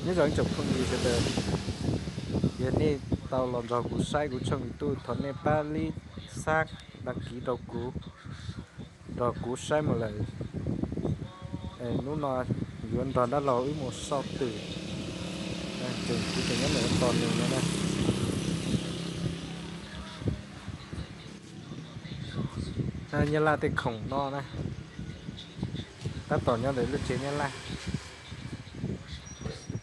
Nyob zoo ib tsoom phooj ywg sawv daws, yog nej tau los nrog kuv saib kuv tshooj YouTube, thov nej pab li xab đăng ký rau kuv, nrog kuv saib mus lawm. Hnub no yuav nrog dab laug wb mus soj twm, tseem kuv tseem nyob ntawm tos nws no na. Nyab Laj tej khoom no na, tab tom nyob ntawm lub tsev Nyab Laj.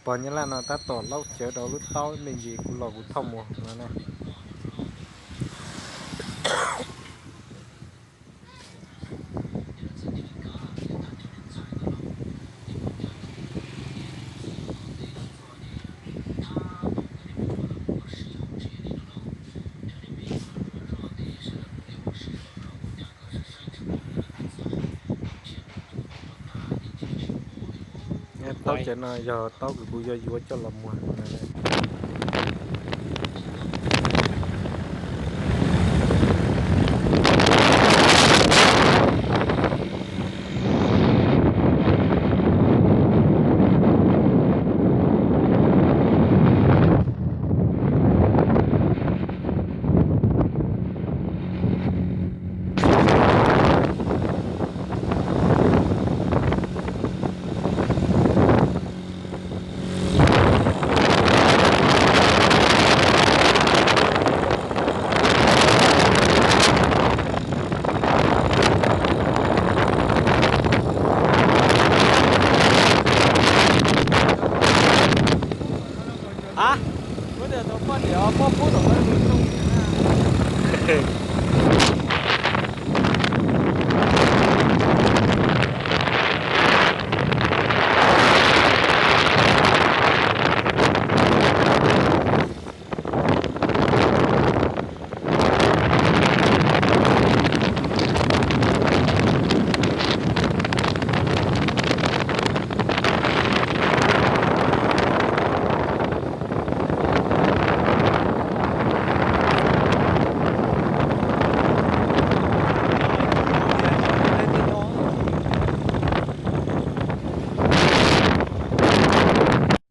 Pog Nyab Laj no tab tom laub cawv rau lub taub me ntsis, kuv los kuv thauj mus no na. Taub cawv no yog taub kws kuv yuav yuav coj los muag.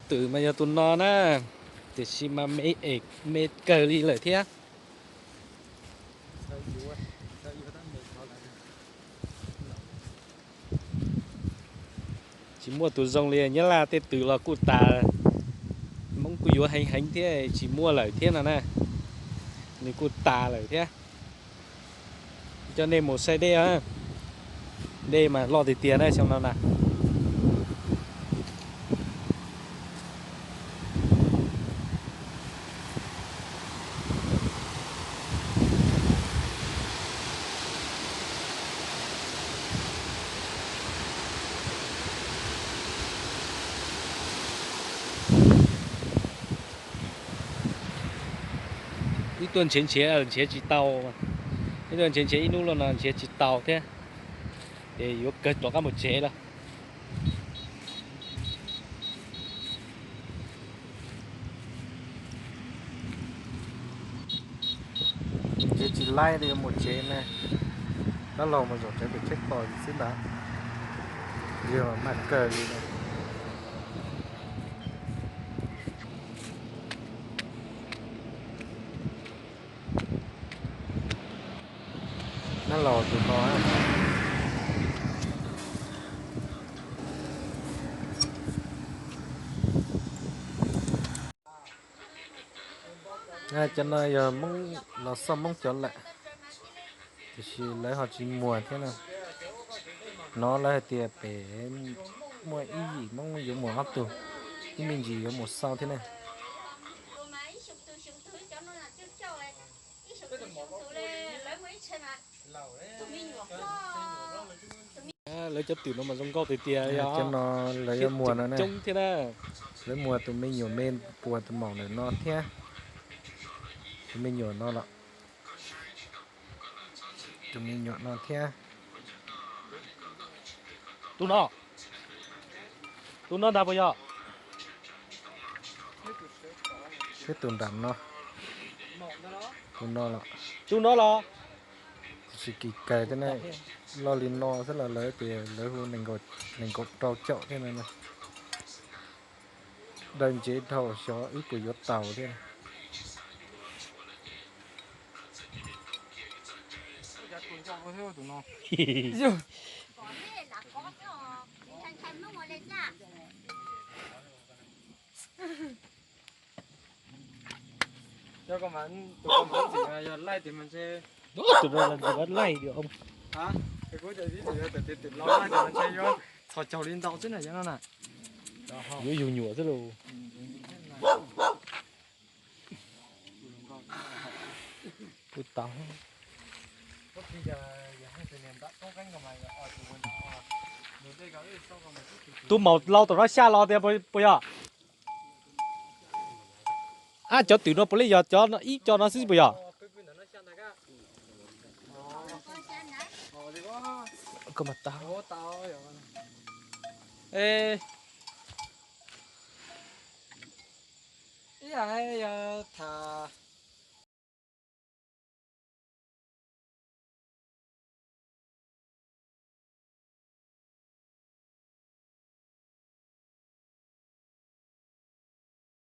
Twm mas yog tus no na, tiam sis mas me es me kawg li lawm thiab. Tsis muaj tus zoo li. Nyab Laj tej twm los kuj tas, Hmoob kuj yuav heev heev thiab tsis muaj lawm thiab no na. Nws kuj tas lawm thiab. Coj nej mus saib dej, dej mas loj tiag tiag na xyoo no na. Ib tuaj nrhiav nrhiav nrhiav tsis tau, ib tuaj nrhiav nrhiav ib hnub los no nrhiav tsis tau thiab, ces yuav kawg rov qab mus tsev lawm. Nrhiav tsis laib li, yuav mus tsev ne. Dab laug mas zaum tsev pem tsheb tos xwb ntag. Yog maj kawg li no. Dab laug tus no. Cov no yog Hmoob los xauj Hmoob cov lawm, tiam sis lawv ho tsis muag thiab na. Hnov lawv hais tias pem muaj ib yim Hmoob yuav mus ob tug, ib me ntsis yuav mus xauj thiab na. Lawv cov twm no mas zoo nkauj tiag tias, cov no lawv yuav muag no na. Coob thiab na. Lawv muag tus me nyuam me puas tus maum ntawm no thiab. Tus me nyuam no los, tus me nyuam no thiab. Tus no, tus no ntag puas yog? Thiab tus nram no, tus no los, tus no los. Tsis kis kais thiab ne, loj li no xwb los lawv tias lawv hu nees nkaum rau caum thiab no. Daws ntsev dhau xyov wb puas yuav tau thiab. Tus no laij tias, txhos caug li ntau xwb na, yuav yug nyuam xwb lauj. Kuv tau. Tus maum laus tom no xya los tias puas yog? Ab, cov twm no puav leej yog cov ib co no xwb puas yog? Ib yam yog tham